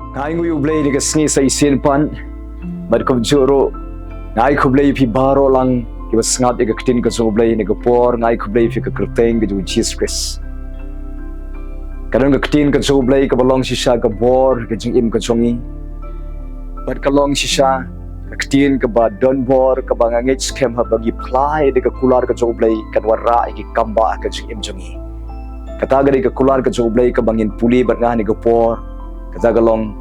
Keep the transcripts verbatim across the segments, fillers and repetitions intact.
Nga ai nguh ïa U Blei da ka sngi sa shisien pat. Bad kumjuh ruh nga ai khublei ïa phi baroh lang kiba sngap ïa ka ktien ka jong U Blei na ka por, nga ai khublei ïa phi ha ka kyrteng ka jong U Jisu Khrist. Ka don ka ktien ka jong U Blei kaba long shisha ka bor ka jingim ka jong ngi. Bad ka long shisha ka ktien kaba don bor kaba nga ngeit skhem haba ngi phla ïa ka kular ka jong U Blei kan wanrah ïa ki kambah ha ka jingim jong ngi. Kata ka dei ka kular ka jong U Blei kaba ngin pule bad nga ha kane ka por. Kata ka long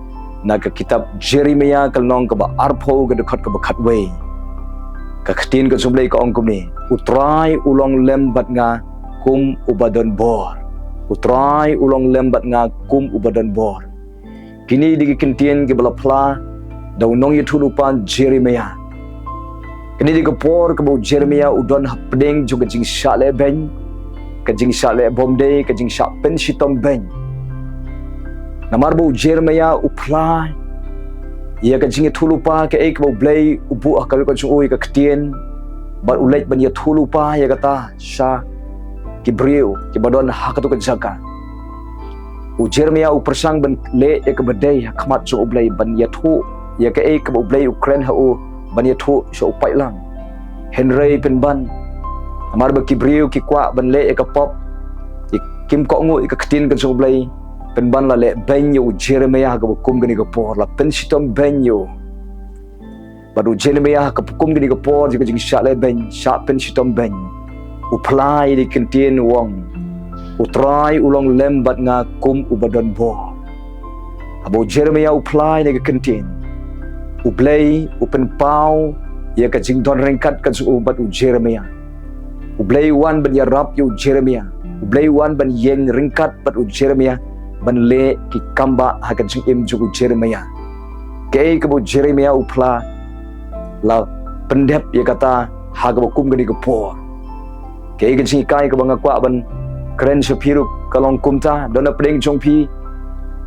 na ka kitab Jeremiah ka lynnong kaba arphew ka dkhot kaba khatwei. Ka ktien ka jong U Blei ka ong kumne: U Trai u long lem bad nga kum uba don bor. U Trai u long lem bad nga kum uba don bor. Kine dei ki kyntien kiba la phla da u nongïathuhlypa Jeremiah. Kane dei ka por kaba u Jeremiah u don hapdeng jong ka jingshah lehbeiñ, ka jingshah leh bymdei, ka jingshah pynshitom beiñ. Namar ba u Jeremiah u phla ïa ka jingïathuhlypa, kaei kaba U Blei u buh ha ka ri ka jong u ïa ka ktien, bad u leit ban ïathuhlypa ïa kata sha ki briew kiba don ha kato ka jaka. U Jeremiah u pyrshang ban leh ïa kaba dei ha khmat jong U Blei, ban ïathuh ïa kaei kaba U Blei u kren ha u ban ïathuh sha u paidlang. Hynrei pynban namar ba ki briew ki kwah ban leh ïa ka pop, kim kohnguh ïa ka ktien ka jong U Blei, pynban la lehbeiñ ïa u Jeremiah ha kaba kum kane ka por, la pynshitom beiñ ïa u. Bad u Jeremiah ha kaba kum kane ka por jong ka jingshah lehbeiñ, shah pynshitom beiñ, u phla ïa ki kyntien u ong: U Trai u long lem bad nga kum uba don bor. Haba u Jeremiah u phla ïa ki kyntien, U Blei u pynpaw ïa ka jingdon ryngkat ka jong u bad u Jeremiah. U Blei u wan ban ïarap ïa u Jeremiah. U Blei u wan ban ïeng ryngkat bad u Jeremiah ban leh ki kambah ha ka jingim jong u Jeremiah. Kaei kaba u Jeremiah u phla la pyndep ïa kata ha kaba kum kane ka por. Kaei ka jinghikai kaba nga kwah ban kren sha phi ruh ka long kumta, don hapdeng jong phi,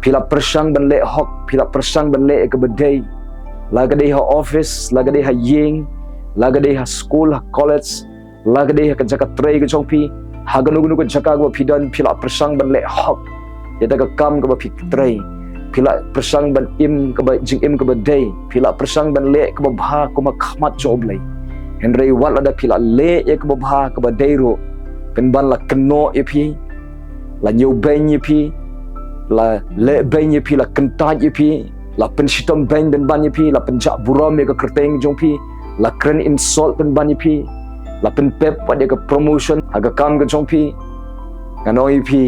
phi la pyrshang ban leh hok, phi la pyrshang ban leh ïa kaba dei. La ka dei ha office, la ka dei ha ïing, la ka dei ha skul, ha college, la ka dei ha ka jaka trei ka jong phi, ha kano kano ka jaka kaba phi don, phi la pyrshang ban leh hok ïa kata ka kam kaba phi trei. Phi la pyrshang ban im kaba jingim kaba dei, phi la pyrshang ban leh kaba bha kum ha khmat jong U Blei. Hynrei wat lada phi la leh ïa kaba bha kaba dei ruh, pynban la kynnoh ïa phi, la ñiewbeiñ ïa phi, la lehbeiñ ïa phi, la kyntait ïa phi, la pynshitom beiñ pynban ïa phi, la pynjah burom ïa ka kyrteng jong phi, la kren insult pynban ïa phi, la pynpep pat ïa ka promotion ha ka kam ka jong phi. Ngan ong ïa phi,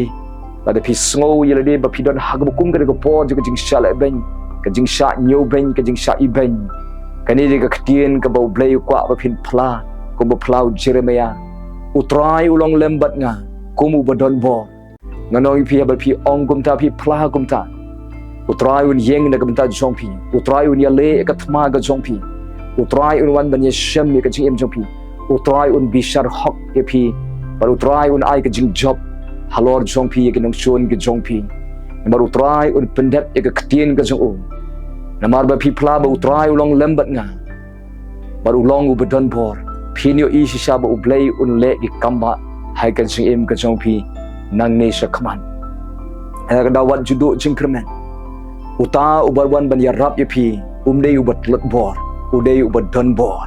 lada phi sngew ïa lade ba phi don ha kaba kum kane ka por jong ka jingshah lehbeiñ, ka jingshah ñiewbeiñ, ka jingshah ibeiñ, kane dei ka ktien kaba U Blei u kwah ba phin phla kumba phla u Jeremiah: U Trai u long lem bad nga kum uba don bor. Ngan ong ïa phi, haba phi ong kumta, phi phla kumta, U Trai un ïeng na ka bynta jong phi. U Trai un ïaleh ïa ka thma ka jong phi. U Trai un wan ban ïashem ïa ka jingim jong phi. U Trai un bishar hok ïa phi. Bad U Trai un ai ka jingjop halor jong phi ïa ki nongshun ki jong phi. Namar U Trai un pyndep ïa ka ktien ka jong u. Namar ba phi phla ba U Trai u long lem bad nga, bad u long uba don bor, phin ïohi shisha ba U Blei un leh ki kambah ha ka jingim ka jong phi nangne sha khmat. Ha ka daw wat ju duh jingkyrmen. Uta uba wan ban ïarap ïa phi um dei uba tlot bor, u dei uba don bor.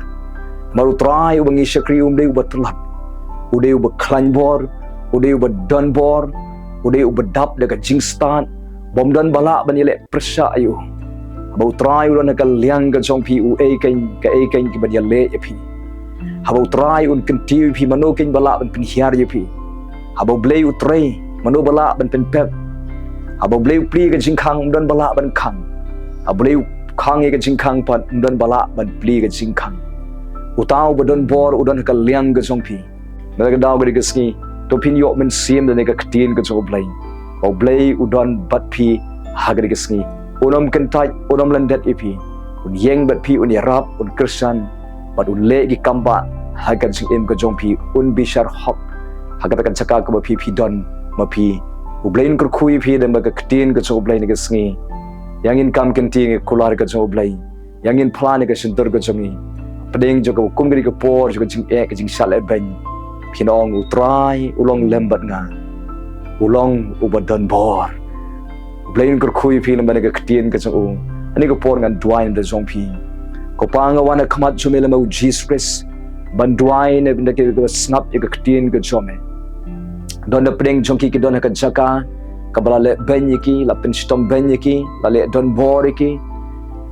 Namar U Trai uba ngi shakri um dei uba tlot, u dei uba khlaiñ bor, u dei uba don bor, u dei uba dap da ka jingstad, bym don ba lah ban ïaleh pyrshah ïa u. Haba U Trai u don ha ka liang ka jong phi, uei keiñ kaei keiñ ki ban ïaleh ïa phi? Haba U Trai un kyntiew ïa phi, mano keiñ ba lah ban pynhiar ïa phi? Haba U Blei u trei, mano ba lah ban pynpep? Haba U Blei u plie ka jingkhang, um don ba lah ban khang. Haba U Blei u khang ïa ka jingkhang pat, um don ba lah ban plie ka jingkhang. Uta uba don bor u don ha ka liang ka jong phi. Na ka daw kane ka sngi, to phin ïoh mynsiem da kane ka ktien ka jong U Blei. Ba U Blei u don bad phi ha kane ka sngi. Un ym kyntait, un ym lyndet ïa phi. Un ïeng bad phi, un ïarap, un kyrshan, bad un leh ki kambah ha ka jingim ka jong phi, un bishar hok ha kata ka jaka kaba phi, phi don ma phi. U Blei un kyrkhu ïa phi da kane ka ktien ka jong U Blei kane ka sngi. Ïa ngin kam kynti ïa ka kular ka jong U Blei. Ïa ngin phla na ka shyntur ka jong ngi. Hapdeng jong kaba kum kane ka por jong ka jingeh, ka jingshah lehbeiñ, phin ong, U Trai u long lem bad nga. U long uba don bor. Blei, ngan kyrkhu ïa phi lem bad ka ktien ka jong u. Ha kane ka por ngan duwai na ka bynta jong phi. Ko Pa, nga wan ha khmat jong me lem bad u Jisu Khrist ban duwai na ka bynta kiba sngap ïa ka ktien ka jong me. Don na pdeng jong ki ki don ha ka jaka kaba la leh beiñ ïa ki, la pynshitom beiñ ïa ki, la leh donbor ïa ki,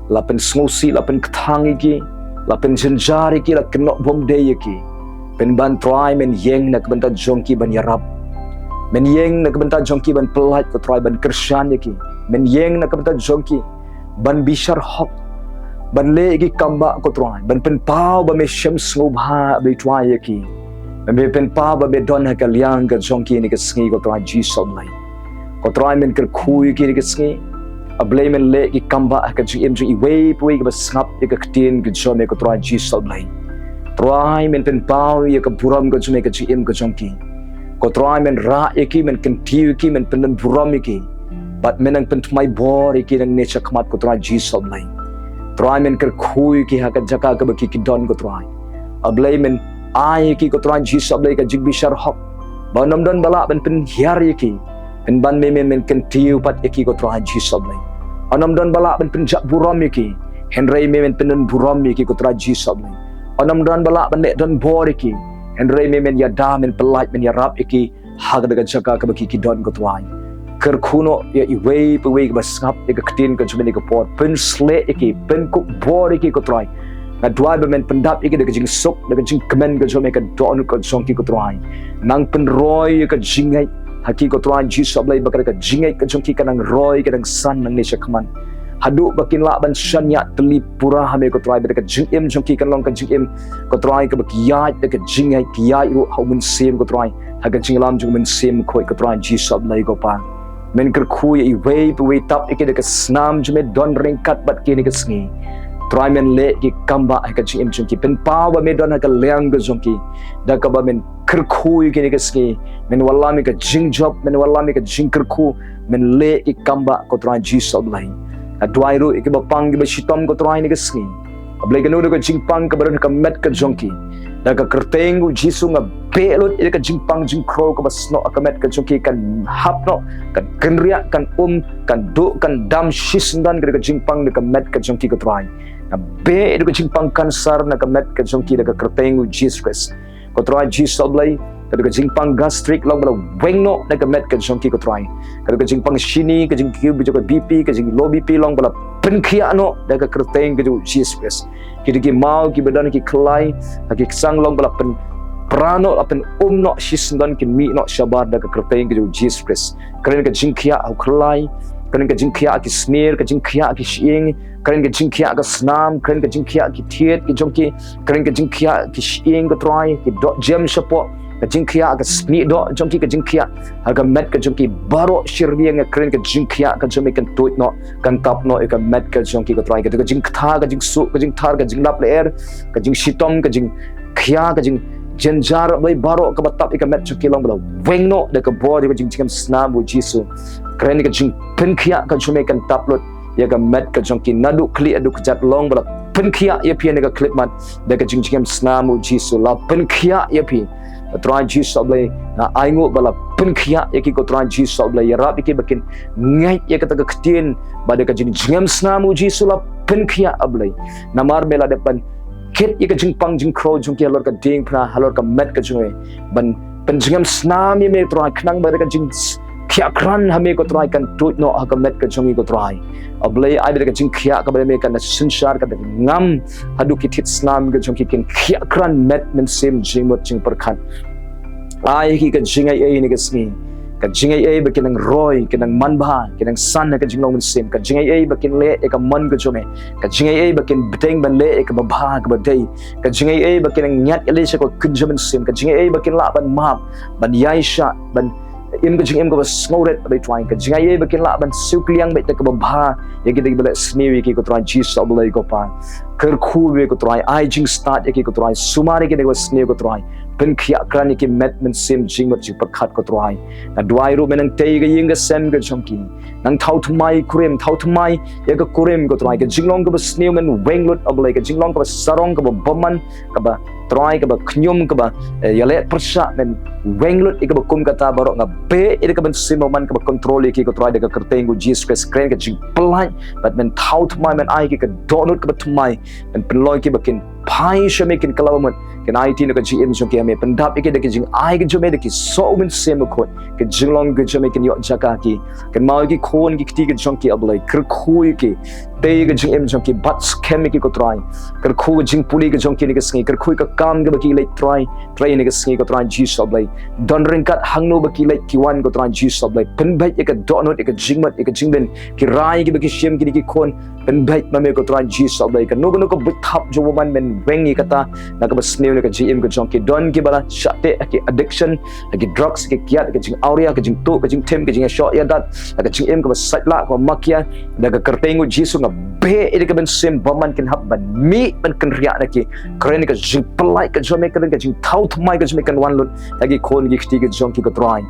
la pynsngewsih, la pynkthang ïa ki, la pynjynjar ïa ki, la kynnoh bymdei ïa ki. Pynban Trai, men ïeng na ka bynta jong ki ban ïarap. Men ïeng na ka bynta jong ki ban pyllait, ko Trai, ban kyrshan ïa ki. Men ïeng na ka bynta jong ki ban bishar hok, ban leh ïa ki kam ba, ko Trai, ban pynpaw ba me shem sngewbha, Blei Trai, ïa ki. Ban me pynpaw ba me don ha ka liang ka jong ki ha kane ka sngi, ko Trai Jisu Blei. Ko Trai, men kyrkhu ïa ki ha kane ka sngi. A Blei, men leh ïa ki kam ba ha ka jingim jong iwei pa iwei kiba sngap ïa ka ktien ka jong me, ko Trai Jisu Blei. Trai, men pynpaw ïa ka burom ka jong me ha ka jingim ka jong ki. Ko Trai, men rah ïa ki, men kyntiew ïa ki, men pyndon burom ïa ki. Bad men nang pynthymmai bor ïa ki nangne shakhmat, ko Trai Jisu Blei. Trai, men kyrkhu ïa ki ha ka jaka kaba ki ki don, ko Trai. A Blei, men ai ïa ki, ko Trai Jisu Blei, ka jingbishar hok. Ba ym don ba lah ban pynhiar ïa ki, pynban me, me men kyntiew pat ïa ki, ko Trai Jisu Blei. Ym don ba lah ban pynjah burom ïa ki, hynrei me men pyndon burom ïa ki, ko Trai Jisu Blei. Ym don ba lah ban leh donbor ïa ki, hynrei me men ïada, men pyllait, men ïarap ïa ki ha kata ka jaka kaba ki ki don, ko Trai. Kyrkhu noh ïa iwei pa iwei kiba sngap ïa ka ktien ka jong me ha kane ka por. Pynshlei ïa ki, pynkup bor ïa ki, ko Trai. Nga duwai ba men pyndap ïa ki da ka jingsuk, da ka jingkmen ka jong me, ka dohnud ka jong ki, ko Trai. Nang pynroi ïa ka jingngeit ha ki, ko Trai Jisu Blei, ba ka jingngeit ka jong ki kan nang roi, kan nang san nangne shakhmat. Haduh ba kin lah ban shaniah tylli pura ha me, ko Trai, ba ka jingim jong ki kan long ka jingim, ko Trai, kaba ki ïaid da ka jingngeit, ki ïaid ruh ha u Mynsiem, ko Trai, ha ka jingïalam jong u Mynsiem Bakhuid, ko Trai Jisu Blei, ko Pa. Men kyrkhu ïa iwei pa iwei, tap ïa ki da ka snam jong me, don ryngkat bad ki ha kane ka sngi. Trai, men leh ïa ki kam ba ha ka jingim jong ki, pynpaw ba me don ha ka liang ka jong ki. Da kaba men kyrkhu ïa ki ha kane ka sngi, men wallam ïa ka jingjop, men wallam ïa ka jingkyrkhu, men leh ïa ki kam ba, ko Trai Jisu Blei. Nga duwai ruh ïa kiba pang, kiba shitom, ko Trai, ha kane ka sngi. A Blei, kano kano ka jingpang kaba don ha ka met ka jong ki, da ka kyrteng u Jisu nga beh lut ïa ka jingpang jingkhrew kaba snoh ha ka met ka jong ki, kan hap noh, kan kynriah, kan um, kan duh, kan dam shisyndon ka jingpang na ka met ka jong ki, ko Trai. Nga beh lut ka jingpang kansar na ka met ka jong ki da ka kyrteng u Jisu Khrist. Ko Trai Jisu Blei, kata ka jingpang gastric long ba la weng noh na ka met ka jong ki, ko Trai. Kata ka jingpang shini, ka jingkiew jong ka B P, ka jing low B P long ba la pynkhiah noh da ka kyrteng ka jong u Jisu Khrist. Kita ki maw kiba don ki khlai ha ki ksang long ba la pynpra noh, la pyn-um noh shisyndon, kin mih noh shabar da ka kyrteng ka jong u Jisu Khrist. Kren ka jingkhiah ha u khlai, kren ka jingkhiah ha ki snier, ka jingkhiah ha ki shyieng, kren ka jingkhiah ha ka snam, kren ka jingkhiah ha ki thied ki jong ki, kren ka jingkhiah ha ki shyieng, ko Trai, ki dohjem shapoh, ka jingkhiah ha ka snieh doh jong ki, ka jingkhiah ha ka met ka jong ki, baroh shyrngiang, kren ka jingkhiah ka jong me kan tuid noh, kan tap noh ïa ka met ka jong ki, ko Trai. Kata ka jingkthar, ka jingsuh, ka jingthar, ka jinglap lyer, ka jingshitom, ka jingkhia, ka jingjynjar, Blei, baroh kaba tap ïa ka met jong ki long ba la weng noh da ka bor ïa ka jingjngem snam u Jisu. Kren ka jingpynkhiah ka jong me kan tap lut ïa ka met ka jong ki, naduh khlieh haduh kjat long ba la pynkhiah ïa phi na ka khyllipmat da ka jingjngem snam u Jisu. La pynkhiah ïa phi, Trai Jisu Blei. Nga ainguh ba la pynkhiah ïa ki, ko Trai Jisu Blei, ïarap ïa ki ba kin ngeit ïa kata ka ktien, ba da ka jingjngem snam u Jisu la pynkhiah, a Blei. Namar me la dep ban kit ïa ka jingpang jingkhrew jong ki halor ka diengphna, halor ka met ka jong me, ban pynjngem snam ïa me, Trai, khnang ba da ka jingkhiah krat ha me, ko Trai, kan tuid noh ha ka met ka jong ki, ko Trai. A Blei, ai ba da ka jingkhiah kaba me kan synshar, kan ngam haduh ki thied snam ka jong ki, kin khiah krat met mynsiem jingmut jingpyrkhat. Ai ki ka jingaiei ha kane ka sngi, ka jingaiei ba kin nang roi, kin nang manbha, kin nang san ha ka jinglong mynsiem, ka jingaiei ba kin leh ïa ka mon ka jong me, ka jingaiei ba kin bteng ban leh ïa kaba bha kaba dei, ka jingaiei ba kin nang ñiad ïaleh sha ka kynja mynsiem, ka jingaiei ba kin lah ban map, ban ïaishah, ban im ka jingim kaba sngewrit, Blei Trai, ka jingaiei ba kin lah ban siew kylliang beit da kaba bha ïa kita kiba leh sniew ïa ki, ko Trai Jisu Blei, ko Pa. Kyrkhu ïa ki ko Trai, ai jingstad ïa ki ko Trai, sumar ïa ki da kaba sniew ko Trai. Pynkhiah kren ïa ki met mynsiem jingmut jingpyrkhat ko Trai. Nga duwai ruh mynta ïa ka ïing ka sem ka jong ki. Nang thaw thymmai kurim, thaw thymmai ïa ka kurim ko Trai. Ka jinglong kaba sniew men weng lut A Blei, ka jinglong kaba sarong kaba bymman, kaba Trai kaba khñium kaba, eh, ïaleh pyrshah men weng lut ïa kaba kum kata baroh. Nga beh ïa ka mynsiem bymman kaba control ïa ki ko Trai da ka kyrteng u Jisu Khrist. Kren ka jingpyllait bad men thaw thymmai, men ai ki ka dohnud kaba thymmai, men pynlong ki ba kin phai sha me, kin kylla ba mut, kin aiti na ka jingim jong ki ha me. Pyndap ïa ki da ka jingai ka jong me, da ki soh u Mynsiem Bakhuid. Ka jinglong ka jong me kin ïoh jaka ha ki. Kynmaw ïa ki khun ki kti ka jong ki A Blei, kyrkhu ïa ki. Tei ka jingim jong ki, bat skhem ïa ki ko Trai. Kyrkhu ka jingpule ka jong ki ïa ka sngi, kyrkhu ïa ka kam kaba ki leit Trai, Trai ïa ka sngi ko Trai Jisu A Blei. Don ryngkat hangno ba ki leit ki wan ko Trai Jisu A Blei. Pynbeit ïa ka dohnud, ïa ka jingmut, ïa ka jingbit, ki rai kiba ki shim, ki dei ki khun. Pynbeit ma me ko Trai Jisu A Blei. Kano kano ka buit thap jong u bymman men weng ïa kata na kaba sniew na ka jingim ka jong ki. Don kiba la shah teh ha ki addiction, ha ki drugs, ha ki kiad, ha ka jingawria, ha ka jingtuh, ha ka jingthim, ha ka jingïashoh ïadat, ha ka jingim kaba sait lah, kaba makia. Da ka kyrteng u Jisu nga beh ïa ka mynsiem bymman kin hap ban mih ban kynriah na ki. Kren ka jingpyllait ka jong me, kren ka jingthaw thymmai ka jong me kan wan lut ha ki khun ki kti ka jong ki ko Trai.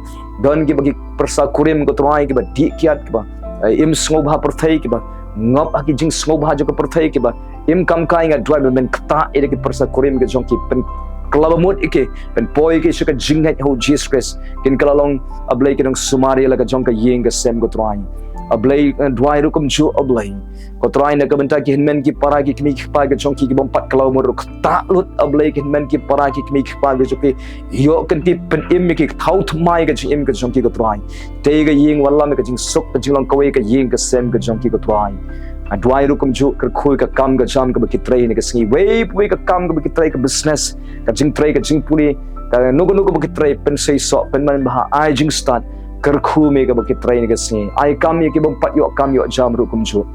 Don kiba ki pyrsa kurim ko Trai, kiba dih kiad, kiba, eh, im sngewbha pyrthei, kiba ngop ha ki jingsngewbha jong ka pyrthei, kiba im kam kai. Nga duwai ba men ktah ïa ki pyrsa kurim ka jong ki, pynkylla ba mut ïa ki, pynpoi ïa ki sha ka jingngeit ha u Jisu Khrist. Kin kylla long A Blei ki nongsumar ïa la ka jong ka ïing ka sem ko Trai. A Blei, eh, duwai ruh kumjuh A Blei. Ko Trai na ka bynta ki hynmen ki para, ki kmie ki kpa ka jong ki, ki bym pat kylla ba mut ruh, ktah lut A Blei ki hynmen ki para, ki kmie ki kpa ka jong ki. Ïoh kynti pynim ïa ki, thaw thymmai ka jingim ka jong ki ko Trai. Tei ka ïing wallam ïa ka jingsuk, ka jinglong kawei ka ïing ka sem ka jong ki ko Trai. Nga duwai ruh kumjuh, kyrkhu ïa ka kam ka jam kaba ki trei na ka sngi. Wei pa wei ka kam kaba ki trei, ka business, ka jingtrei, ka jingpule, kano kano kaba ki trei, pynseisoh, pynmanbha, ai jingstad. Kyrkhu me kaba ki trei na ka sngi. Ai kam ïa ki bym pat ïoh kam ïoh jam ruh kumjuh.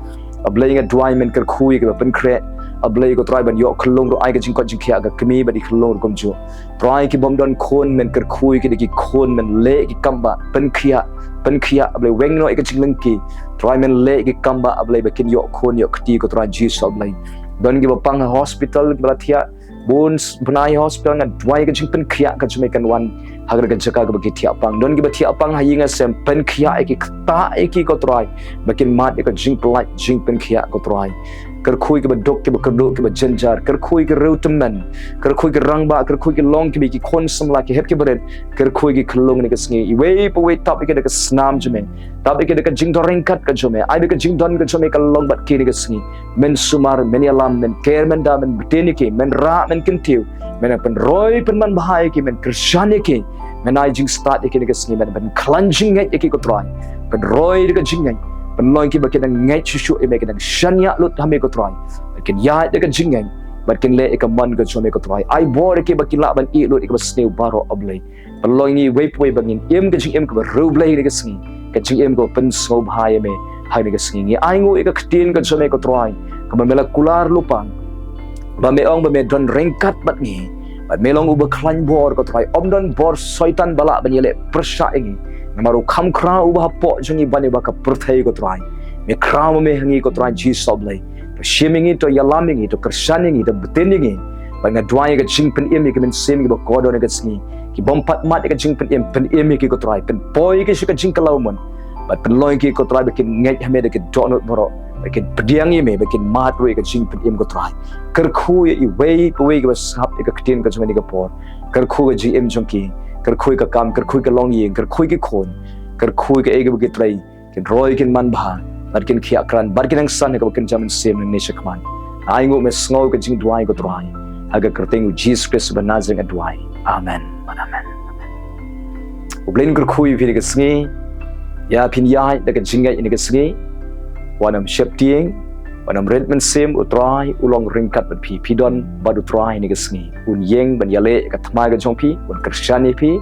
A Blei nga duwai men kyrkhu ïa kiba pynkhreh. A Blei ko Trai ban ïoh khyllung ruh, ai ka jingkoit jingkhiah ha ka kmie bad i khyllung ruh kumjuh. Trai ki bym don khun men kyrkhu ïa ki da ki khun, men leh ki kam ba pynkhiah, pynkhiah A Blei, weng noh ïa ka jinglyngkhi. Trai men leh ki kam ba A Blei ba kin ïoh khun ïoh kti ko Trai Jisu A Blei. Don kiba pang ha hospital, kiba la thiah bun s-, bnai hospital, nga duwai ka jingpynkhiah ka jong me kan wan ha ka jaka kaba ki thiah pang. Don kiba thiah pang ha ïing ha sem, pynkhiah ïa ki, ktah ïa ki ko Trai, ba kin mad ïa ka jingpyllait jingpynkhiah ko Trai. Kyrkhu ïa kiba duk, kiba kyrduh, kiba jynjar, kyrkhu ïa ki riewtymmen, kyrkhu ïa ki rangbah, kyrkhu ïa ki long, kiba ki khun samla, ki hep ki barit, kyrkhu ïa ki khyllung na ka sngi. Iwei pa wei tap ïa ki da ka snam jong me, tap ïa ki da ka jingdon ryngkat ka jong me. Ai ba ka jingdon ka jong me ka long bad ki na ka sngi. Men sumar, men ïalam, men ker, men da, men btin ïa ki, men rah, men kyntiew, men pynroi pynmanbha ïa ki, men kyrshan ïa ki, men ai jingstad ïa ki na ka sngi, men pynkhlaiñ jingngeit ïa ki ko Trai. Pynroi da ka jingngeit, pynlong ïa ki ba kin nang ngeit shuh shuh ïa me, kin nang shaniah lut ha me ko Trai. Ba kin ïaid da ka jingngeit bad kin leh ïa ka mon ka jong me ko Trai. Ai bor ïa ki ba kin lah ban ïeh lut ïa kaba sniew baroh A Blei. Pynlong ïa ngi iwei pa wei ba ngin im ka jingim kaba riewblei na ka sngi, ka jingim kaba pynsngewbha ïa me ha kane ka sngi. Ngi ainguh ïa ka ktien ka jong me ko Trai, kaba me la kular lypa, ba me ong ba me don ryngkat bad ngi, bad me long uba khlaiñ bor ko Trai. Ym don bor Soitan ba lah ban ïaleh pyrshah ïa ngi. Namar u kham khraw uba hapoh jong ngi ban ïa ba ka pyrthei ko Trai. Me khraw ma me ha ngi ko Trai Jisu A Blei. To shim ïa ngi, to ïalam ïa ngi, to kyrshan ïa ngi, to btin ïa ngi. Bad nga duwai ïa ka jingpynim ïa ki mynsiem kiba kordor na ka sngi, ki bym pat mad ïa ka jingpynim, pynim ïa ki ko Trai, pynpoi ïa ki sha ka jingkylla ba mut. Bad pynlong ïa ki ko Trai ba kin ngeit ha me da ka dohnud baroh, ba kin pdiang ïa me, ba kin mad ruh ïa ka jingpynim ko Trai. Kyrkhu ïa iwei pa wei kiba sngap ïa ka ktien ka jong me ha kane ka por. Kyrkhu ïa ka jingim jong ki, kyrkhu ïa ka kam, kyrkhu ïa ka longïing, kyrkhu ïa ki khun, kyrkhu ïa kaei kaba ki trei. Kin roi, kin manbha, bad kin khiah krat, bad kin nang san ha kaba kynja mynsiem nangne shakhmat. Ainguh, me sngew ka jingduwai ko Trai. Ha ka kyrteng u Jisu Khrist uba Nasaret nga duwai. Amen. Amen. U Blei un kyrkhu ïa phi ha kane ka sngi. Ïa phin ïaid da ka jingngeit ha kane ka sngi. Wat nym sheptieng, wat nym rit mynsiem, u Trai u long ryngkat bad phi. Phi don bad u Trai ha kane ka sngi. Un ïeng ban ïaleh ïa ka thma ka jong phi, un kyrshan ïa phi,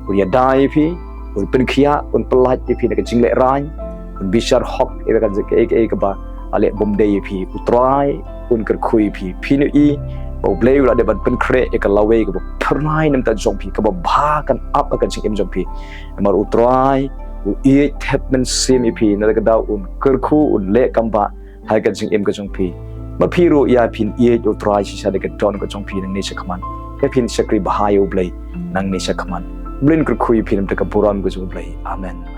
un ïada ïa phi, un pynkhiah, un pyllait ïa phi na ka jinglehrain, un bishar hok ïa ka, ïa ka, ïa kaba la leh bymdei ïa phi. U Trai un kyrkhu ïa phi. Phin ïohi ba U Blei u la dep ban pynkhreh ïa ka lawei kaba phyrnai na ka bynta jong phi, kaba bha kan ap ha ka jingim jong phi. Namar u Trai u ïeit thep mynsiem ïa phi, na kata ka daw un kyrkhu, un leh kam ba ha ka jingim ka jong phi. Ma phi ruh ïa phin ïeit, U Trai, shisha da ka don ka jong phi nangne shakhmat. Ïa phin shakri bha ïa U Blei nangne shakhmat. U Blei un kyrkhu ïa phi na ka bynta ka burom ka jong U Blei. Amen.